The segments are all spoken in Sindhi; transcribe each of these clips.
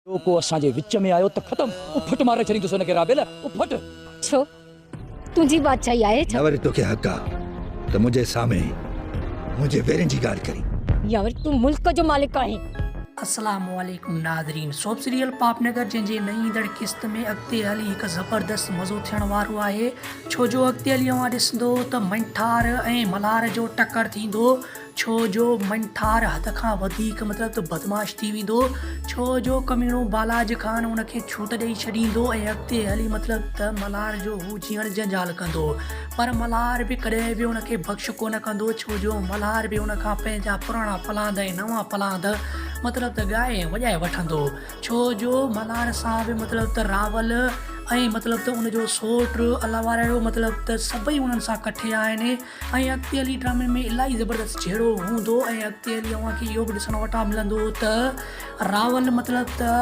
ٻيو ڪو اسان جي وچ ۾ آيو ته ختم، اڦٽ ماري ڇڏيندس ان کي رابيل، اڦٽ. ڇو؟ تنهنجي بادشاهي آهي ڇا؟ نه وري توکي حق آ ته منهنجي سامهين منهنجي ويرين جي ڳالهه ڪرين. يا وري تون ملڪ جو مالڪ آهين. السلام عليڪم ناظرين سوپ سيريل پاپ نگر جنهن جي نئين ايندڙ قسط ۾ اڳتي هلي هڪ زبردست مزو ٿيڻ وارو آهي ڇو جو اڳتي هلي اوهان ڏسندو ته منٺار ۽ ملهار جو ٽڪر ٿيندو ڇو جو منٺار حد کان وڌيڪ مطلب ته بدمعاش ٿي ويندو، ڇو جو ڪميڻو بالاج خان ان کي ڇوٽ ڏئي ڇڏيندو ۽ اڳتي هلي مطلب ته ملهار جو هو جيئڻ جنجال ڪندو. پر ملهار به ڪڏهن به ان کي بخش ڪونه ڪندو، ڇو جو ملهار به ان کان پنهنجا پراڻا پلاند ۽ نوان پلاند مطلب ته ڳائي ۽ وڄائي وٺندو. ڇو جو ملهار سان به مطلب ته راول ۽ مطلب ته ان جو سوٽ الله واريڙو مطلب ته سڀئي انهن سان ڪٺي آهن. ۽ اڳتي هلي ڊرامي ۾ الاهي زبردست جهيڙو هوندو ۽ اڳتي هلي اوهان کي اهو به ڏسڻ وٽان ملندو ته راول مطلب ته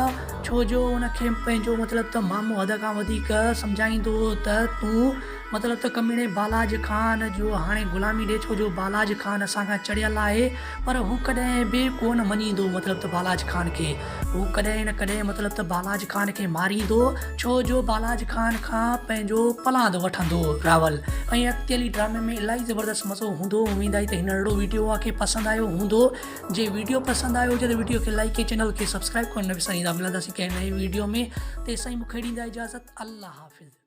ڇو جو ان کي پنهنجو مطلب ته مامو حد کان وڌيڪ سمجهائيندو ته تون مطلب ته ڪميڻي بالاج خان جو هاڻي غلامي ڏي ڇو جو بالاج خان اسان کان چڙهيل آهي پر هو ڪڏهن به ڪونه مڃيندو مطلب ته بالاج خان کي هو ڪڏهن نه ڪڏهن مطلب ته بالاج خان کي ماريندو ڇو جو بالاج خان کان پنهنجو پلاند وٺندو راول ۽ اڳتي هلي ڊرامي ۾ الاهي زبردست مزو هوندو اميد آهي ته هي ننڍڙو ويڊيو اوهان کي پسند آيو هوندو جي ويڊيو پسند آيو هجي ته ويڊيو کي لائڪ ۽ چينل کي سبسڪرائب ڪرڻ نه وساريندا ملنداسين ڪنهن نئين ويڊيو ۾ تيسائين مونکي ڏيندا اجازت الله حافظ.